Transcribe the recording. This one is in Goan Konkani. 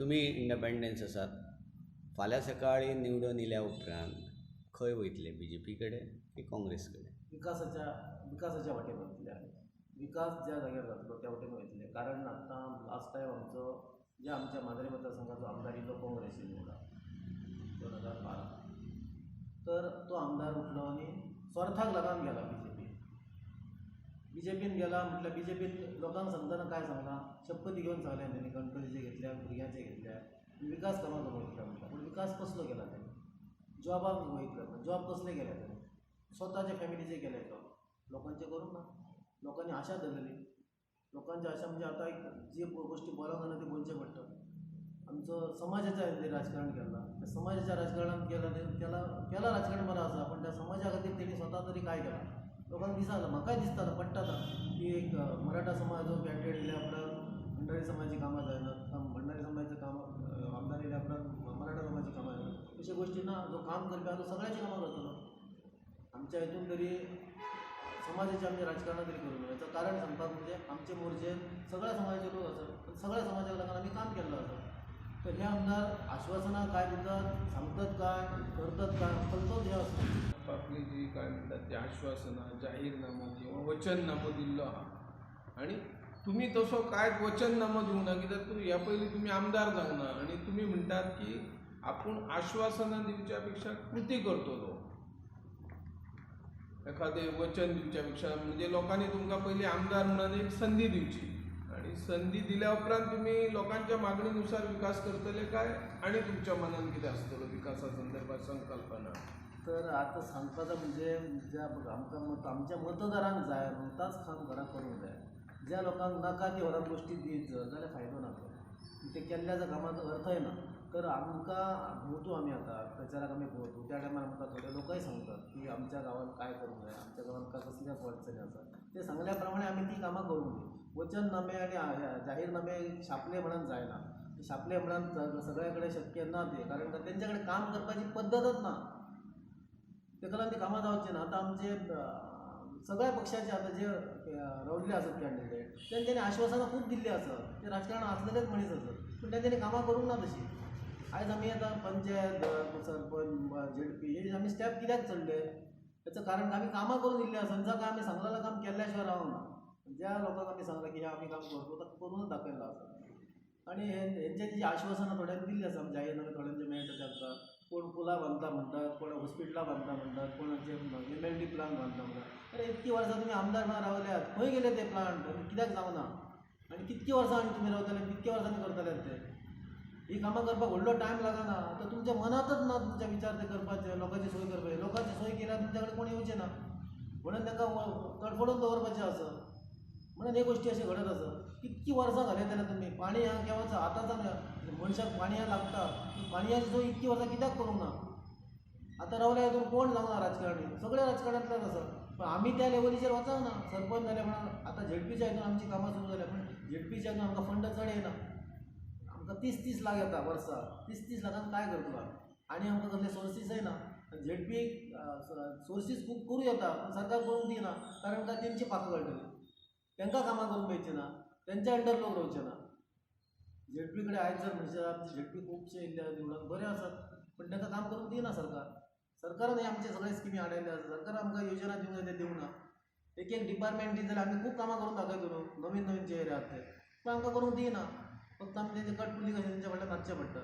तुमी इंडिपेंडंट आसात. फाल्यां सकाळीं निवडून येयल्या उपरांत खंय वयतले, बीजेपी कडेन की काँग्रेस कडेन? विकासाच्या विकासाच्या वाटेन वतले आमी. विकास ज्या जाग्यार जातलो त्या वटेन वयतले, कारण आतां लास्ट टायम आमचो जे आमच्या मांद्रे मतदारसंघाचो आमदार येयलो काँग्रेसीन निवडून 2012, तर तो आमदार उठलो आनी स्वार्थाक लागून गेला बीजेपी. बीजेपीन गेला म्हटल्यार बीजेपीन लोकांक सांगतना काय सांगलां? शपथ घेवन सांगल्या तेणी, गणपतीचे घेतल्या, भुरग्यांचे घेतल्या, विकास कामां करून वयतलो म्हटल्यार. पूण विकास कसलो केला तेणी? जॉबाक वयतलो, जॉब कसले केल्या तेणी? स्वताच्या फॅमिलीचे केले जॉब, लोकांचे करूंक ना. लोकांनी आशा धरलेली, लोकांची आशा म्हणजे आतां एक जी गोश्टी बोलोंक जायना ती बोलचें पडटा. आमचो समाजाच्या राजकारण केलां, त्या समाजाच्या राजकारणान केलां तें केलां केलां राजकारण बरें आसा, पण त्या समाजा खातीर तेणी स्वता तरी काय केलां? लोकांक दिसना, म्हाकाय दिसता, पडटा आतां की एक मराठा समाजाचो कॅन्डिडेट येयल्या उपरांत भंडारी समाजाची कामां जायनात, भंडारी समाजाचें काम आमदार येयल्या उपरांत मराठा समाजाची कामां जायनात. अश्यो गोश्टी ना. जो काम करपी आसा तो सगळ्याची कामां करतलो. आमच्या हितून तरी समाजाचें आमचें राजकारणां तरी करूं. हेचो कारण सांगपाक म्हणजे आमचे मोर्चेन सगळ्या समाजाचे लोक आसात आनी सगळ्या समाजाक लागून आमी काम केल्लो आसा. तर हे आमदार आश्वासनां काय दितात, सांगतात काय, करतात काय, फक्त हे आसता. आपली जी काय म्हणटात ती आश्वासनां, जाहीरनामो किंवा वचननामो दिल्लो आहा आनी तुमी तसो कांयच वचननामो दिवंक ना, कित्याक तुमी ह्या पयलीं तुमी आमदार जावंक ना आनी तुमी म्हणटात की आपूण आश्वासनां दिवच्या पेक्षा कृती करतलो. एखादें वचन दिवच्या पेक्षा, म्हणजे लोकांनी तुमकां पयलीं आमदार म्हणून एक संदी दिवची आनी संदी दिल्या उपरांत तुमी लोकांच्या मागणीनुसार विकास करतले काय आनी तुमच्या मनान कितें आसतलो विकासा संदर्भात संकल्पना? तर आतां सांगपाचो म्हणजे ज्या आमकां मत आमच्या मतदारांक जाय ताच काम घरा करूंक जाय. ज्या लोकांक नाका ती व्हरात गोश्टी दीत जर जाल्यार फायदो ना, तो ते केल्ल्याच्या कामाचो अर्थय ना. तर आमकां भोंवतो आमी, आतां प्रचाराक आमी भोंवतो, त्या टायमार आमकां थोडे लोकय सांगतात की आमच्या गांवांत काय करूंक जाय, आमच्या गांवांत काय कसल्या अडचणी आसा. ते सांगल्या प्रमाणे आमी ती कामां करूंक जाय. वचननामे आनी जाहीरनामे छापले म्हणून जायना, छापले म्हणून सगळ्या कडेन शक्य ना ते, कारण तेंच्या कडेन काम करपाची पद्दतच ना, ताका लागून ती कामां जावची ना. आतां आमचे सगळ्या पक्षाचे आतां जे रावल्ले आसात कॅन्डिडेट, तेंच्यांनी आश्वासनां खूब दिल्लीं आसात. ते राजकारणात आसलेलेच मनीस आसात, पूण तेंच्यांनी कामां करूंक ना तशी. आयज आमी आतां पंचायत, सरपंच, झेडपी हे आमी स्टेप कित्याक चडले? तेचो कारण आमी कामां करून दिल्लीं आसा. जाका आमी सांगलेलें काम केल्ल्या शिवाय रावना. ज्या लोकांक आमी सांगलां की हें आमी काम करतलो, ताका करूनच दाखयल्लो आसा. आनी हेंचे जीं आश्वासनां थोड्यांनी दिल्लीं आसा, जाहीरनामे थोड्यांचे मेळटा तांकां. कोण पुलां बांदता म्हणटात, कोण हॉस्पिटलां बांदता म्हणटात, कोण एमएलडी प्लांट बांदता म्हणटात. अरे, इतकीं वर्सां तुमी आमदार म्हणून रावल्यात, खंय गेले ते प्लांट? कित्याक जावना? आनी कितकीं वर्सां आनी तुमी रावतले? कितक्या वर्सांनी करतले ते? ही कामां करपाक व्हडलो टायम लागना. आतां तुमच्या मनांतच ना तुमच्या विचार ते करपाचे, लोकांची सोय करपाची. लोकांची सोय केल्यार तुमच्या कडेन कोण येवचे ना, म्हणून तांकां तडफडून दवरपाचें आसा, म्हणून हे गोश्टी अशें घडत आसा. कितकीं वर्सां घालयतले तुमी? पाणी ह्या केव्हाच आतांच मनशाक पाणी लागता, पाणयाची सोय इतकीं वर्सां कित्याक करूंक ना? आतां रावल्या हितून कोण जावना राजकारणी, सगळे राजकारणांतल्यान आसा, पण आमी त्या लेवलीचेर वचना. सरपंच जाले म्हणून आतां झेडपीच्या हितून आमची कामां सुरू जाल्या, पूण झेडपीच्या हितून आमकां फंड चड येना. आमकां 30-30 लाख येता वर्सा. 30-30 लाखान काय करतलो आमी? आनी आमकां कसले सोर्सीसय ना. झेडपी सोर्सीस खूब करूं येता, पूण सरकार करूंक दिना, कारण काय तेंची पाखां गळटली, तांकां कामां करूंक मेळची ना, तेंच्या अंडर लोक रावचे ना. झेडपी कडेन आयज जर म्हणशात, आमचे झेडपी खुबशे येयल्ले निवडून बरे आसात, पूण तांकां काम करूंक दिना सरकार. सरकारान हे आमचे सगळे स्किमी हाडयल्ले आसा, सरकारान आमकां योजना दिवंक जाय, ते दिवंक ना. एक एक डिपार्टमेंट दी जाल्यार आमी खूब कामां करून दाखयतलो. नवीन नवीन चेहरे आहात ते, पूण आमकां करूंक दिना. फक्त आमी तेंचे कटपुतली कशें तेंच्या फाटल्यान नाचचें पडटा.